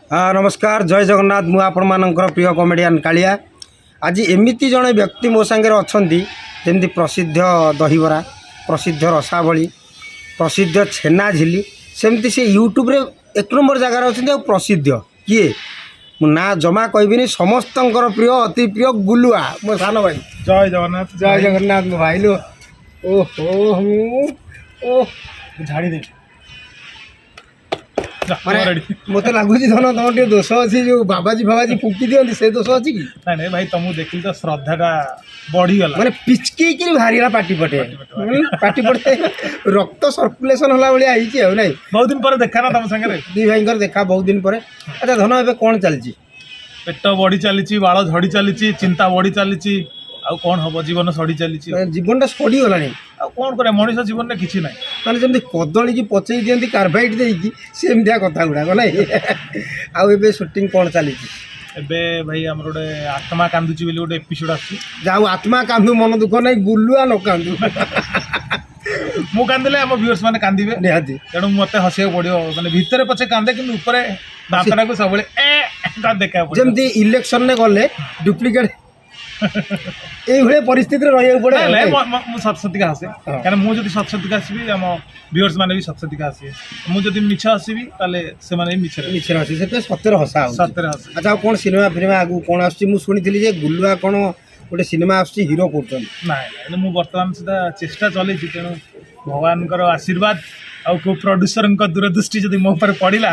ନମସ୍କାର, ଜୟ ଜଗନ୍ନାଥ। ମୁଁ ଆପଣମାନଙ୍କର ପ୍ରିୟ କମେଡ଼ିଆନ୍ କାଳିଆ। ଆଜି ଏମିତି ଜଣେ ବ୍ୟକ୍ତି ମୋ ସାଙ୍ଗରେ ଅଛନ୍ତି, ଯେମିତି ପ୍ରସିଦ୍ଧ ଦହିବରା, ପ୍ରସିଦ୍ଧ ରସାବଳି, ପ୍ରସିଦ୍ଧ ଛେନା ଝିଲି, ସେମିତି ସେ ୟୁଟ୍ୟୁବରେ ଏକ ନମ୍ବର ଜାଗାରେ ଅଛନ୍ତି। ଆଉ ପ୍ରସିଦ୍ଧ କିଏ, ମୁଁ ନାଁ ଜମା କହିବିନି। ସମସ୍ତଙ୍କର ପ୍ରିୟ, ଅତି ପ୍ରିୟ ଗୁଲୁଆ, ମୋ ସାନ ଭାଇ। ଜୟ ଜଗନ୍ନାଥ। ଜୟ ଜଗନ୍ନାଥ ମୋ ଭାଇ ଲୋ। ଓହୋ, ମୁଁ ଓ ଝାଡ଼ି ଦେବି। ମାନେ ମୋତେ ଲାଗୁଛି ଧନ, ତମର ଟିକେ ଦୋଷ ଅଛି। ଯୋଉ ବାବାଜୀ ଫାବାଜୀ ଫୁଙ୍କି ଦିଅନ୍ତି, ସେ ଦୋଷ ଅଛି କି? ନାଇଁ ନାଇଁ ଭାଇ, ତମକୁ ଦେଖିଲି ତ ଶ୍ରଦ୍ଧାଟା ବଢିଗଲା। ମାନେ ପିଚକେଇକିରି ବାହାରିଗଲା ପାଟି ପଟେ। ପାଟି ପଟେ ରକ୍ତ ସର୍କୁଲେସନ ହେଲା ଭଳିଆ ହେଇଛି ଆଉ ନାଇଁ? ବହୁତ ଦିନ ପରେ ଦେଖା ନା ତମ ସାଙ୍ଗରେ। ଦି ଭାଇଙ୍କର ଦେଖା ବହୁତ ଦିନ ପରେ। ଆଚ୍ଛା ଧନ, ଏବେ କ'ଣ ଚାଲିଛି? ପେଟ ବଢି ଚାଲିଛି, ବାଳ ଝଡି ଚାଲିଛି, ଚିନ୍ତା ବଢି ଚାଲିଛି। ଆଉ କ'ଣ ହବ, ଜୀବନ ସଢି ଚାଲିଛି। ମାନେ ଜୀବନଟା ସଡ଼ିଗଲାଣି? ଆଉ କ'ଣ କରିବା, ମଣିଷ ଜୀବନରେ କିଛି ନାହିଁ। ମାନେ ଯେମିତି କଦଳୀକି ପଚେଇ ଦିଅନ୍ତି କାର୍ବାଇଡ୍ ଦେଇକି, ସେମିତିଆ କଥା ଗୁଡ଼ାକ ନାଇଁ? ଆଉ ଏବେ ସୁଟିଂ କ'ଣ ଚାଲିଛି? ଏବେ ଭାଇ, ଆମର ଗୋଟେ ଆତ୍ମା କାନ୍ଦୁଛି ବୋଲି ଗୋଟେ ଏପିସୋଡ ଆସୁଛି। ଯାଉ, ଆତ୍ମା କାନ୍ଦୁ, ମନ ଦୁଃଖ ନାହିଁ, ଗୁଲୁଆ ନ କାନ୍ଦୁ। ମୁଁ କାନ୍ଦିଲେ ଆମ ଭିଉର୍ସ ମାନେ କାନ୍ଦିବେ। ନିହାତି। ତେଣୁ ମତେ ହସିବାକୁ ପଡିବ। ମାନେ ଭିତରେ ପଛେ କାନ୍ଦେ, କିନ୍ତୁ ଉପରେ ଦାନ୍ତଟାକୁ ସବୁବେଳେ ଏ ଦେଖିବାକୁ ପଡିବ। ଯେମିତି ଇଲେକ୍ସନରେ ଗଲେ ଡୁପ୍ଲିକେଟ୍, ଏଇଭଳିଆ ପରିସ୍ଥିତିରେ ରହିବାକୁ ପଡ଼େ। ନାଇଁ, ନାଇଁ, ମୁଁ ସତସତିକା ହସେ। କାରଣ ମୁଁ ଯଦି ସତସତିକା ଆସିବି, ଆମ ଭିଉର୍ସ ମାନେ ବି ସତସତିକା ଆସିବେ। ମୁଁ ଯଦି ମିଛ ଆସିବି, ତାହେଲେ ସେମାନେ ବି ମିଛରେ ମିଛରେ ହସି, ସେଥିପାଇଁ ସତରେ ହସା ହେଉଛି। ସତରେ ହସେ। ଆଚ୍ଛା, ଆଉ କ'ଣ ସିନେମା ଫିନେମା ଆଗକୁ କ'ଣ ଆସୁଛି? ମୁଁ ଶୁଣିଥିଲି ଯେ ଗୁଲୁଆ କ'ଣ ଗୋଟେ ସିନେମା ଆସୁଛି, ହିରୋ କରୁଛନ୍ତି। ନାଇଁ ନାଇଁ, ମୁଁ ବର୍ତ୍ତମାନ ସୁଦ୍ଧା ଚେଷ୍ଟା ଚଲେଇଛି। ତେଣୁ ଭଗବାନଙ୍କର ଆଶୀର୍ବାଦ ଆଉ କେଉଁ ପ୍ରଡ୍ୟୁସରଙ୍କ ଦୂରଦୃଷ୍ଟି ଯଦି ମୋ ଉପରେ ପଡ଼ିଲା,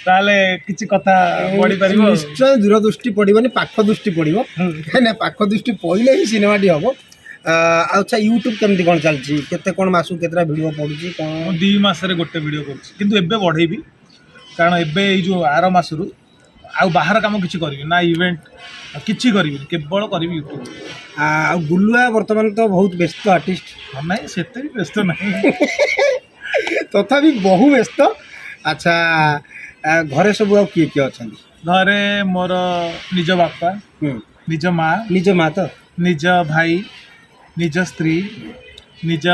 ତାହେଲେ କିଛି କଥା ବଢ଼ିପାରିବ ଆଉ। ନିଶ୍ଚୟ ଦୂରଦୃଷ୍ଟି ପଡ଼ିବନି, ପାଖ ଦୃଷ୍ଟି ପଡ଼ିବ। କାହିଁକିନା ପାଖ ଦୃଷ୍ଟି ପଡ଼ିଲେ ହିଁ ସିନେମାଟି ହେବ। ଆଉ ଆଚ୍ଛା, ୟୁଟ୍ୟୁବ୍ କେମିତି କ'ଣ ଚାଲିଛି? କେତେ କ'ଣ, ମାସକୁ କେତେଟା ଭିଡ଼ିଓ ପଡ଼ୁଛି କ'ଣ? ମୁଁ 2 ମାସରେ ଗୋଟେ ଭିଡ଼ିଓ କରୁଛି, କିନ୍ତୁ ଏବେ ବଢ଼େଇବି। କାରଣ ଏବେ ଏଇ ଯେଉଁ ଆର ମାସରୁ ଆଉ ବାହାର କାମ କିଛି କରିବି ନା, ଇଭେଣ୍ଟ କିଛି କରିବିନି, କେବଳ କରିବି ୟୁଟ୍ୟୁବ୍। ଆଉ ଗୁଲୁଆ ବର୍ତ୍ତମାନ ତ ବହୁତ ବ୍ୟସ୍ତ ଆର୍ଟିଷ୍ଟ। ନାଇଁ, ସେତେ ବି ବ୍ୟସ୍ତ ନାହିଁ। ତଥାପି ବହୁ ବ୍ୟସ୍ତ। ଆଚ୍ଛା, ଘରେ ସବୁ ଆଉ କିଏ କିଏ ଅଛନ୍ତି? ଘରେ ମୋର ନିଜ ବାପା, ନିଜ ମା। ନିଜ ମା ତ? ନିଜ ଭାଇ, ନିଜ ସ୍ତ୍ରୀ, ନିଜ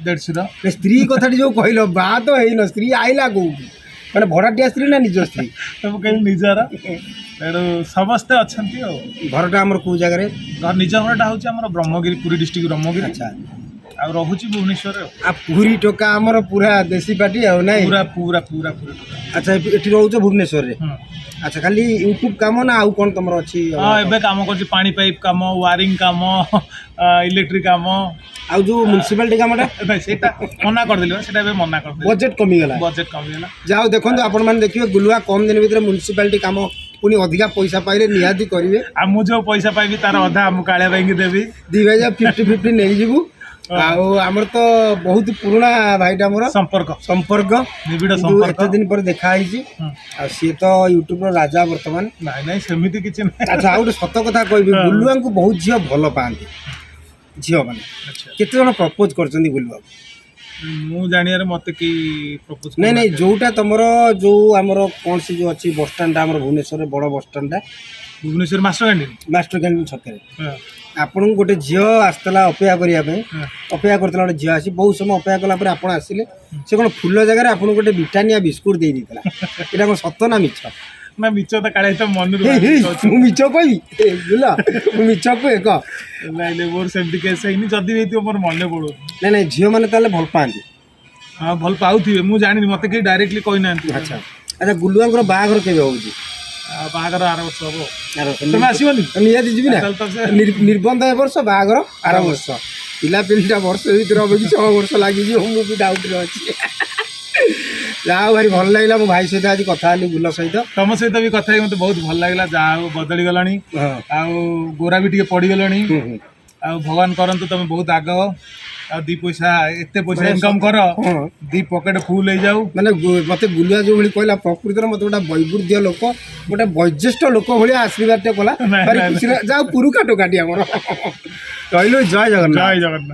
ଦେଢ଼ଶୁର। ଏ ସ୍ତ୍ରୀ କଥାଟି ଯୋଉ କହିଲ, ବା ତ ହେଇନ, ସ୍ତ୍ରୀ ଆଇଲା କୋଉଠୁ? ମାନେ ଭଡ଼ାଟିଆ ସ୍ତ୍ରୀ ନା ନିଜ ସ୍ତ୍ରୀ? ତ ମୁଁ କହିଲି ନିଜର। ତେଣୁ ସମସ୍ତେ ଅଛନ୍ତି ଆଉ। ଘରଟା ଆମର କୋଉ ଜାଗାରେ? ଘର, ନିଜ ଘରଟା ହେଉଛି ଆମର ବ୍ରହ୍ମଗିରି, ପୁରୀ ଡିଷ୍ଟ୍ରିକ୍ଟ ବ୍ରହ୍ମଗିରି। ଆଉ ରହୁଛି ଭୁବନେଶ୍ୱରରେ ଆଉ। ଆଉ ପୁରୀ ଟୋକା ଆମର, ପୁରା ଦେଶୀ ପାଟି ଆଉ ନାଇଁ? ପୁରା ପୁରା ପୁରା ପୁରୀ ଟୋକା। ଆଚ୍ଛା, ଏଠି ରହୁଛ ଭୁବନେଶ୍ୱରରେ? ହୁଁ। ଆଚ୍ଛା, ଖାଲି ୟୁଟ୍ୟୁବ କାମ ନା ଆଉ କ'ଣ ତମର ଅଛି? ହଁ, ଏବେ କାମ କରୁଛି, ପାଣି ପାଇପ୍ କାମ, ୱାରିଂ କାମ, ଇଲେକ୍ଟ୍ରିକ୍ କାମ। ଆଉ ଯୋଉ ମ୍ୟୁନିସିପାଲିଟି କାମଟା? ନାଇଁ, ସେଇଟା ମନା କରିଦେଲି ବା, ସେଇଟା ଏବେ ମନା କରିଦେଲି। ବଜେଟ୍ କମିଗଲା। ବଜେଟ୍ କମିଗଲା। ଯାଉ, ଦେଖନ୍ତୁ, ଆପଣମାନେ ଦେଖିବେ, ଗୁଲୁଆ କମ୍ ଦିନ ଭିତରେ ମ୍ୟୁନିସିପାଲିଟି କାମ ପୁଣି ଅଧିକା ପଇସା ପାଇଲେ ନିହାତି କରିବେ। ଆଉ ମୁଁ ଯୋଉ ପଇସା ପାଇବି, ତାର ଅଧା ମୁଁ କାଳିଆ ଭାଇକି ଦେବି। ଦି ଭାଇ ଯା 50-50 ନେଇଯିବୁ। ଆଉ ଆମର ତ ବହୁତ ପୁରୁଣା ଭାଇଟା ମୋର। ସମ୍ପର୍କ। ସମ୍ପର୍କ। ନିବିଡ଼ କିନ୍ତୁ ସମ୍ପର୍କ। ଏତେ ଦିନ ପରେ ଦେଖା ହେଇଛି। ଆଉ ସିଏ ତ ୟୁଟ୍ୟୁବର ରାଜା ବର୍ତ୍ତମାନ। ନାଇଁ ନାଇଁ, ସେମିତି କିଛି ନାହିଁ। ଆଚ୍ଛା, ଆଉ ଗୋଟେ ସତ କଥା କହିବି, ଗୁଲୁଆଙ୍କୁ ବହୁତ ଝିଅ ଭଲ ପାଆନ୍ତି, ଝିଅମାନେ। କେତେ ଜଣ ପ୍ରପୋଜ କରିଛନ୍ତି ଗୁଲୁଆକୁ? ମୁଁ ଜାଣିବାରେ ମତେ କେହି ପ୍ରପୋଜ ନାଇଁ ନାଇଁ, ଯୋଉଟା ତମର ଯୋଉ ଆମର କ'ଣ ସେ ଯୋଉ ଅଛି ବସଷ୍ଟାଣ୍ଡଟା, ଆମର ଭୁବନେଶ୍ୱରରେ ବଡ଼ ବସଷ୍ଟାଣ୍ଡଟା। Bhubaneswar master canteen. Master canteen ଛକରେ ଆପଣଙ୍କୁ ଗୋଟେ ଝିଅ ଆସିଥିଲା ଅପେକ୍ଷା କରିବା ପାଇଁ। ଅପେକ୍ଷା କରିଥିଲା ଗୋଟେ ଝିଅ ଆସି, ବହୁତ ସମୟ ଅପେକ୍ଷା କଲା ପରେ ଆପଣ ଆସିଲେ। ସେ କ'ଣ ଫୁଲ ଜାଗାରେ ଆପଣଙ୍କୁ ଗୋଟେ ବ୍ରିଟାନିଆ ବିସ୍କୁଟ ଦେଇ ଦେଇଥିଲା। ଏଇଟା କ'ଣ ସତ ନା ମିଛ? ନା, ମିଛ ତ କାଳିଆ ତ ମନରୁ ହେଇ, ହେଇ, ବାହାରିକି କହୁଛି। ମୁଁ ମିଛ କହିବି? ଏ, ବୁଝିଲ, ମୁଁ ମିଛ କୁହେ କହ? ନାଇଁ ନାଇଁ, ମୋର ସେମିତି କେସ୍ ହେଇନି। ଯଦି ବି ହେଇଥିବ, ମୋର ମନେ ପଡୁନି। ନାଇଁ ନାଇଁ, ଝିଅମାନେ ତାହେଲେ ଭଲ ପାଆନ୍ତି? ହଁ, ଭଲ ପାଉଥିବେ, ମୁଁ ଜାଣିନି। ମତେ କେହି ଡାଇରେକ୍ଟଲି କହିନାହାନ୍ତି। ଆଚ୍ଛା ଆଚ୍ଛା, ଗୁଲୁଆଙ୍କର ବାହାଘର କେବେ ହେଉଛି? ଆଉ ବାହାଘର ଆର ବର୍ଷ ହବ। ଆର ବର୍ଷ? ତମେ ଆସିବନି? ନିହାତି ଯିବି ନା। ତାହେଲେ ତ ସେ ନିର୍ବନ୍ଧ ଏ ବର୍ଷ, ବାହାଘର ଆର ବର୍ଷ। ପିଲାପିଲିଟା ବର୍ଷ ଭିତରେ ହବ କି 6 ବର୍ଷ ଲାଗିଯିବ, ମୁଁ ବି ଡାଉଟ୍ରେ ଅଛି। ଯାହା ହଉ, ଭାରି ଭଲ ଲାଗିଲା ମୋ ଭାଇ ସହିତ ଆଜି କଥା ହେଲି, ଗୁଲ ସହିତ। ତମ ସହିତ ବି କଥା ହେଇ ମତେ ବହୁତ ଭଲ ଲାଗିଲା। ଯାହା ହଉ, ବଦଳି ଗଲାଣି। ଆଉ ଗୋରା ବି ଟିକେ ପଡ଼ିଗଲାଣି। ହୁଁ ହୁଁ ଆଉ ଭଗବାନ କରନ୍ତୁ ତମେ ବହୁତ ଆଗ, ଆଉ ଦି ପଇସା, ଏତେ ପଇସା ମାନେ ଇନକମ୍ କର, ଦି ପକେଟ ଫୁଲ ହେଇଯାଉ। ମାନେ ମତେ ଗୁଲୁଆ ଯୋଉ ଭଳି କହିଲା, ପ୍ରକୃତରେ ମତେ ଗୋଟେ ବୈବୁଦ୍ଧ୍ୟ ଲୋକ, ଗୋଟେ ବୟୋଜ୍ୟେଷ୍ଠ ଲୋକ ଭଳିଆ ଆଶୀର୍ବାଦଟେ କଲା। ନାଇଁ, ଭାରି ନାଇଁ, ଖୁସି। ଯାଉ, ପୁରୁଖା ଟୋକାଟି ଆମର। ରହିଲୁ, ଜୟ ଜଗନ୍ନାଥ। ଜୟ ଜଗନ୍ନାଥ।